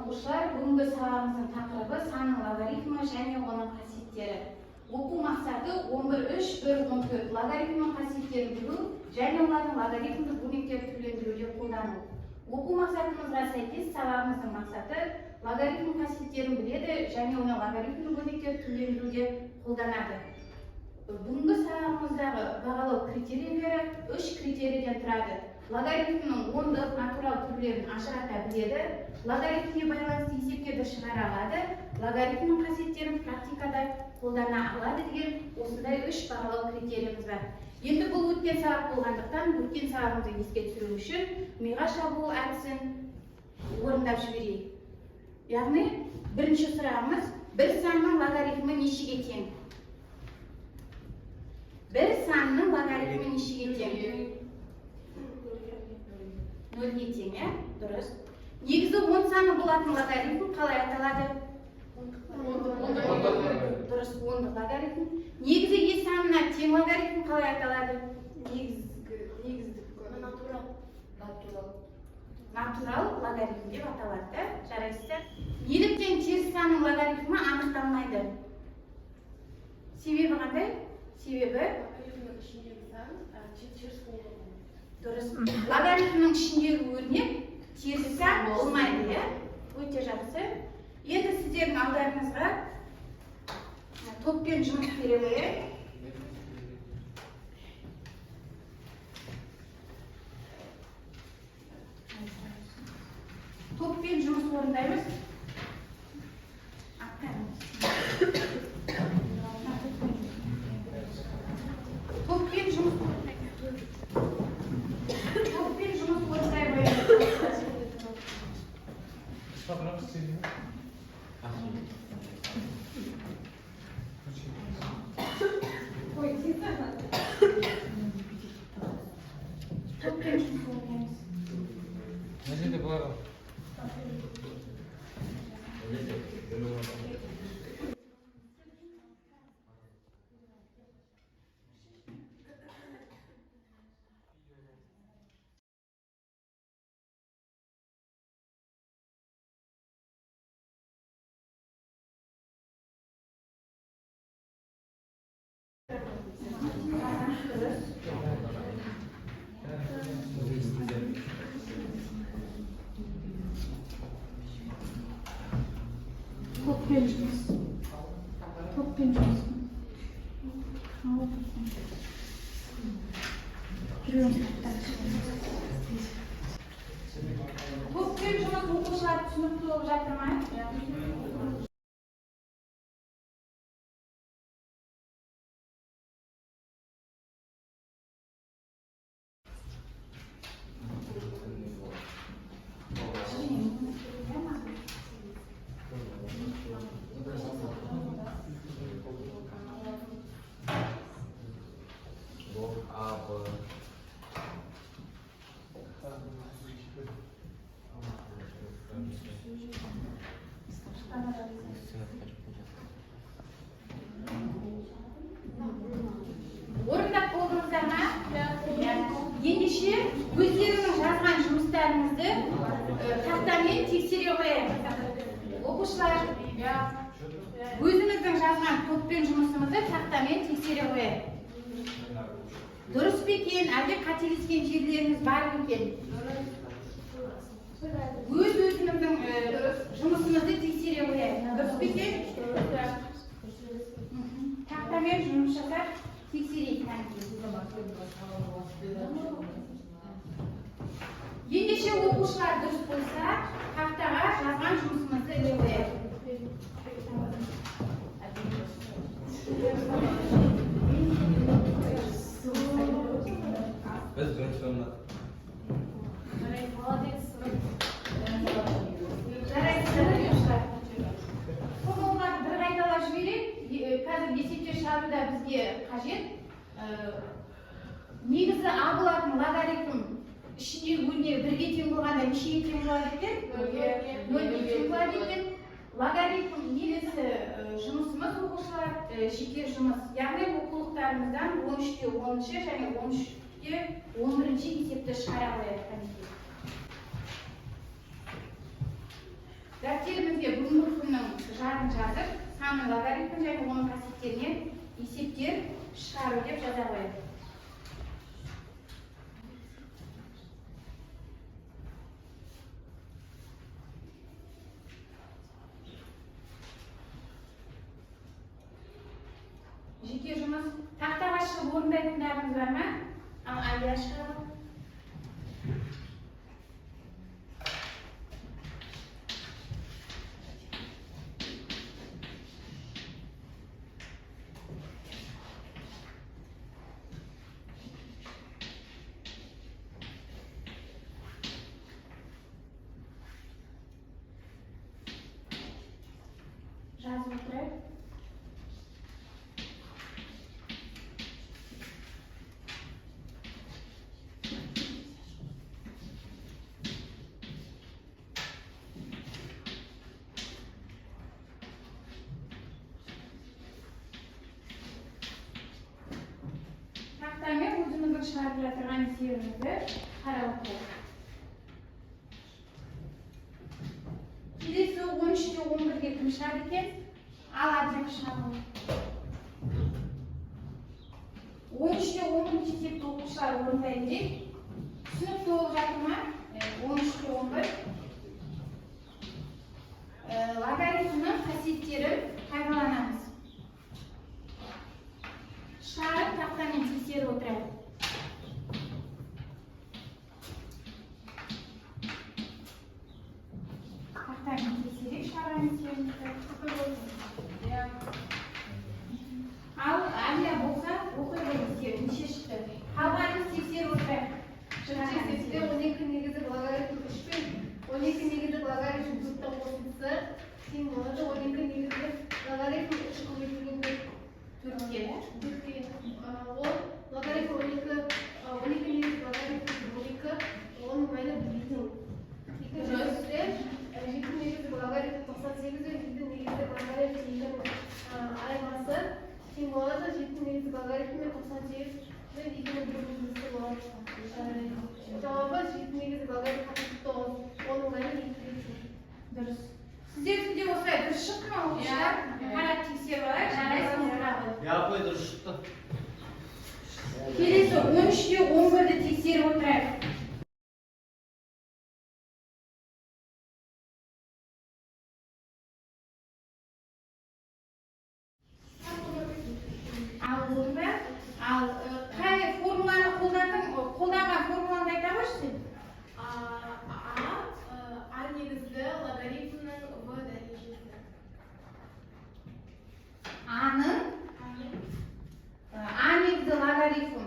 Оқушылар, бүгінгі сабағымыздың тақырыбы санның логарифмі және оның қасиеттері. Оқу мақсаты 11.3, 1.14 логарифмнің қасиеттерін білу және олардың логарифмдік өрнектерді түрлендіруде қолдану. Оқу мақсатымызға сәйкес сабағымыздың мақсаты логарифм қасиеттерін біледі және оны логарифмдік өрнектерді түрлендіруде қолданады. Бүгінгі сабағымыздағы бағалау критерийлері 3 критерийден тұрады. Логарифмнің ондық натурал түрлерін ажырата біледі, логарифмге байланысты есептерді шығара алады, логарифмнің қасиеттерін практикада қолдана алады деген осындай 3 бағалау критерийіміз бар. Енді бұл өткен сабақ болғандықтан, өткен сабағымызды еске түсіру үшін миға шабуыл әдісін орындап жіберейік. Яғни, бірінші сұрағымыз, бір санның логарифмі нешеге тең? Бір санның логарифмі нешеге тең? Нөлге тең, иә? Дұрыс. Негізі 10 саны болатын логарифм қалай аталады? Дұрыс, ондық логарифм. Негізі е санына тең логарифм қалай аталады? Негіздік. Натурал. Натурал логарифм деп аталады, да? Жарайсыздар. Неліктен теріс санның логарифмі анықталмайды? Себебі қандай? Себебі Логарифмнің ішіндегі сан теріс болуға болмайды. Дұрыс. Логарифмнің ішіндегі өрнек теріс сан болмайды, иә? Өте жақсы. Енді сіздердің алдарыңызға топпен жұмыс бере қояйық. Топпен жұмыс орындаймыз. Топпен жұмыс орындаймыз. Топпен жұмыс орындай қояйық. Топпен жұмыс орындаймыз. Мына жерде былай ғой. Дұрыс. Топпен жұмыс. Топпен жұмыс. Топпен жұмыс оқушылар түсінікті болып жатыр ма? Лог А, Б. Орындап болдыңыздар ма? Иә. Ендеше өздеріңіздің жазған жұмыстарыңызды тақтамен тексере қояйық. Оқушылар, өзіміздің жазған топпен жұмысымызды тақтамен тексере қояйық. Дұрыс па екен, әлде қателескен жерлеріңіз бар ма екен? Өз өзіміздің жұмысымызды тексере қояйық. Дұрыс па екен? Тақтамен жұмыс жасап тексерейік. Ендеше оқушылар дұрыс болса, тақтаға жазған жұмысымызды іле қояйық. Біз бірінші орында. Жарайсыздар, оқушылар. Формулаларды бір қайталап жіберейік. Қазір есептер шығару да бізге қажет. Негізі А болатын логарифм ішіндегі өрнегі бірге тең болғанда нешеге тең болады екен? Нөлге тең болады екен. Логарифм негізі жұмысымыз оқушылар, жеке жұмыс. Яғни оқулықтарымыздан 13-те 10-шы және 13-те 11-ші есепті шығара қояйық. Дәптерімізге бүгінгі күннің жарын жазып, санның логарифмін және оның қасиеттерінен есептер шығару деп жаза қояйық. Жеке жұмыс тақтаға шығып орындайтындарыңыз бар ма? Ал Әлия шығады. Жазып отырайық. Тақтамен өзіміздің шығарып жатырған есебімізді қарап отырайық. Келесі 13-те 11-ге кім шығады екен? Ал Әбден шығады. 13-те 11 есепті оқушылар орындай берейік. Түсінікті болып жатыр ма? 13-те 11. Логарифмнің қасиеттерін пайдаланамыз. Шығарып тақтамен тексеріп отырайық. Тақтамен тексерейік шығарған есебімізді. Ал Әлия болса, оқи ғой есебі неше шықты? Қалғанымыз тексеріп отырайық. Бірінші есепте 12 негізгі логарифм 3 пен 12 негізгі логарифм 4-тің қосындысы тең болады 12 негізгі логарифм 3 көбейтілген 4. Төртке. 4-ке. Ол логарифм 12, 12 негізгі логарифм 12, оның мәні 1-ге тең. Екінші есепте 7 негізгі логарифм 98 бен 7 негізгі логарифм 2-нің айырмасы тең болады 7 негізгі логарифм мен 98 бен 2-нің бір бөлінісі болады. Жауабы 7 негізгі логарифм 69, оның мәні 2-ге тең. Дұрыс. Сіздердің де осылай дұрыс шықты ма, оқушылар? Қарап тексеріп алайық. Жарайсың, браво. Иә, апай, дұрыс шықты. Келесі 13-те 11-ді тексеріп отырайық. Ал орында, ал қай формуланы қолдандың? Қолданған формуланы айта қойшы сен. А, а негізгі логарифмнің в дәрежесі. А-ның а негізгі логарифм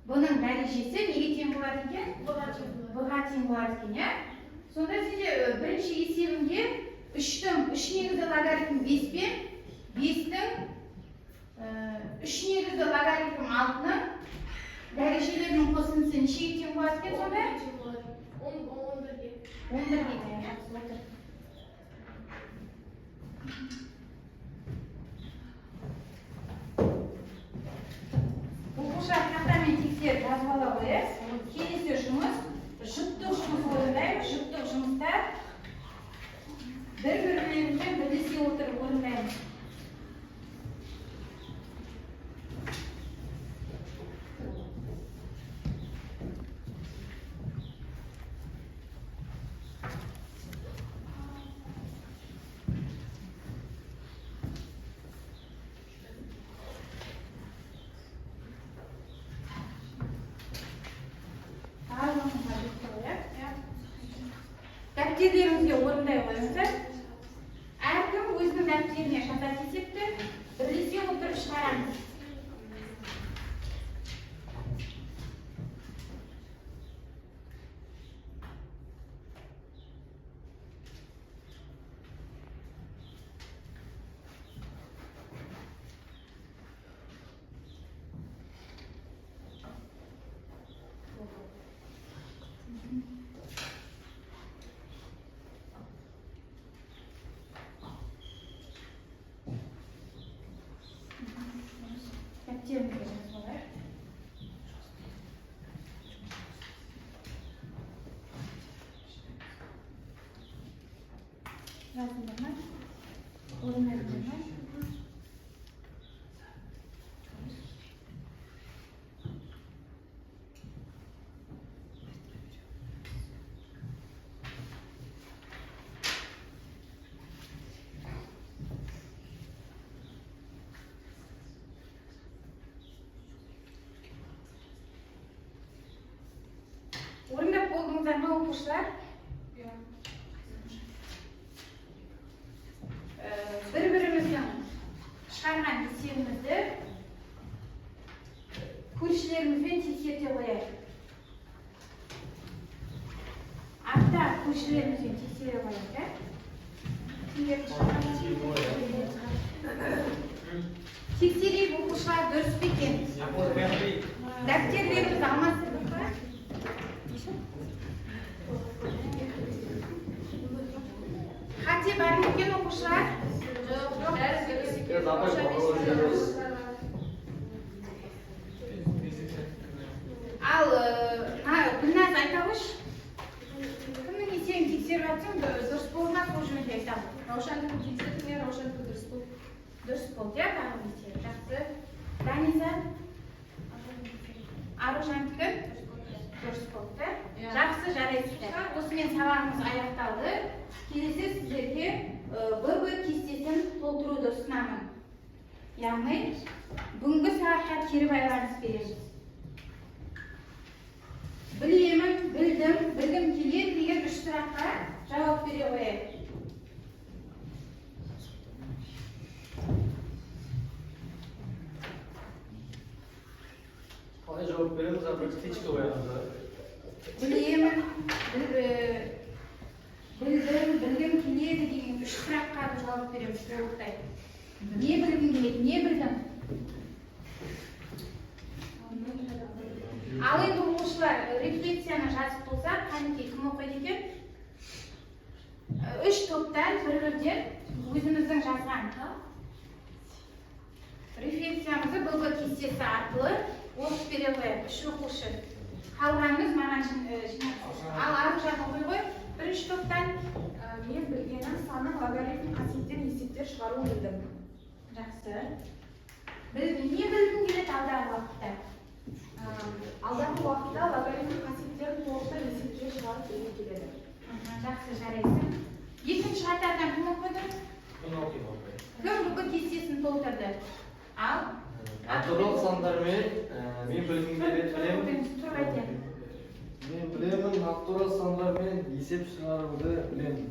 бұның дәрежесі неге тең болады екен? В-ға тең болады. В-ға тең болады екен, иә? Сонда сенде бірінші есебіңде үштің үш негізді логарифм бес пен бестің үш негізді логарифм алтының дәрежелерінің қосындысы нешеге тең болады екен сонда? Тең болады. 11-ге. 11-ге тең, иә? Отыр. Оқушылар тақтамен тексеріп жазып ала қояйық. Келесі жұмыс жұптық жұмыс орындаймыз. Жұптық жұмыста бір-бірлерімізбен бірлесе отырып орындаймыз. Барлығыңызға жүкті ғой, иә? Дәптерлеріңізге орындай қойыңыздар. Әркім өзінің дәптеріне жазады есепті, бірлесе отырып шығарамыз. Жаздыңдар ма? Орындадыңдар ма? Орындап болдыңыздар ма, оқушылар? Бір біріміздің шығарған есебімізді көршілерімізбен тексерте қояйық. Артта көршілерімізбен тексере қояйық, иә? Кімдердің шығарған? Тексерейік, оқушылар, дұрыс па екен? Дәптерлерімізді алмастырдық па? Қате бар ма екен, оқушылар? Жоқ, бәрі дұрыс екен. Апай, дұрыс. Ал Гүлназ, айта қойшы, кімнің есебін тексеріп жатсаң, дұрыс болды ма, сол жөнінде айта ғой. Раушандікі тексердім, иә, Раушандікі дұрыс болды. Дұрыс болды, иә, тағы есебі. Жақсы. Даниза, Аружандікі дұрыс болды, да? Иә. Жақсы, жарайсыздар. Осымен сабағымыз аяқталды. Келесі сіздерге ББ кестесін толтыруды ұсынамын. Яғни бүгінгі сабаққа кері байланыс береміз. Білемін, білдім, білгім келеді деген үш сұраққа жауап бере қояйық. Қалай жауап береміз, апай? Птичка қоямыз да. Білемін, білдім, білгім келеді деген үш сұраққа жауап береміз толықтай. Не білгім келеді, не білдім? Ал енді, оқушылар, рефлексияны жазып болсақ, қанекей, кім оқиды екен? Үш топтан бір бірден өзіміздің жазған рефлексиямызды ББ кестесі арқылы оқып бере қояйық. Үш оқушы, қалғаныңыз маған жинап. Ал Аружан, оқи ғой бірінші топтан. Мен білгенім: санның логарифм қасиеттерін есептер шығару білдім. Жақсы. Не білгің келеді алдағы уақытта? Алдағы уақытта логарифм қасиеттерін толықтай есептер шығарып білгім келеді. Жақсы, жарайсың. Екінші қатардан кім оқыды? Мен оқимын, апай. Кім бүгін кестесін толтырды? Ал Натурал сандармен мен білгім келеді, білемін. Тұрып айтайын. Мен білемін, натурал сандармен есеп шығаруды білемін.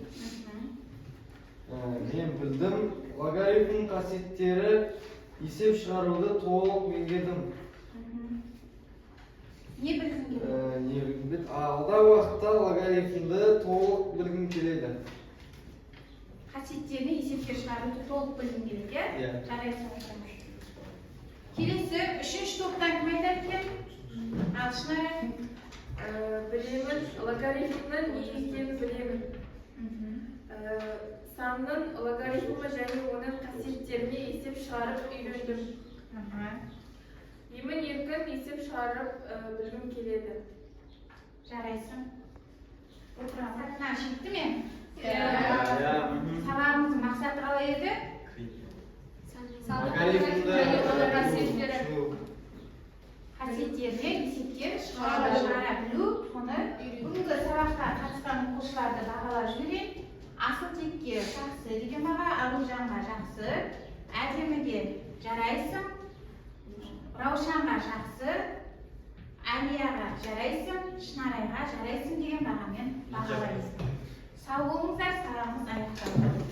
Мен білдім, логарифм қасиеттері есеп шығаруды толық меңгердім. Не білгің келеді? Не білгім келеді? Алдағы уақытта логарифмді толық білгім келеді. Қасиеттерін есепке шығаруды толық білгің келеді, иә? Иә. Жарайсың. Келесі үшінші топтан кім айтады екен? Ал, Шынара. Білемін, логарифмнің не екенін білемін. Санның логарифмі және оның қасиеттеріне есеп шығарып үйрендім. Емін еркін есеп шығарып білгім келеді. Жарайсың. Отыра. Жетті ме? Иә. Сабағымыздың мақсаты қалай еді? Логарифмді Және оның қасиеттері. Қасиеттеріне есептер шығара білу. Соны бүгінгі сабаққа қатысқан оқушыларды бағалап жіберейін. Асылтекке жақсы деген баға, Аружанға жақсы, Әдеміге жарайсың, Раушанға жақсы, Әлияға жарайсың, Шынарайға жарайсың деген бағамен бағалаймыз. Сау болыңыздар, сабағымыз аяқталды.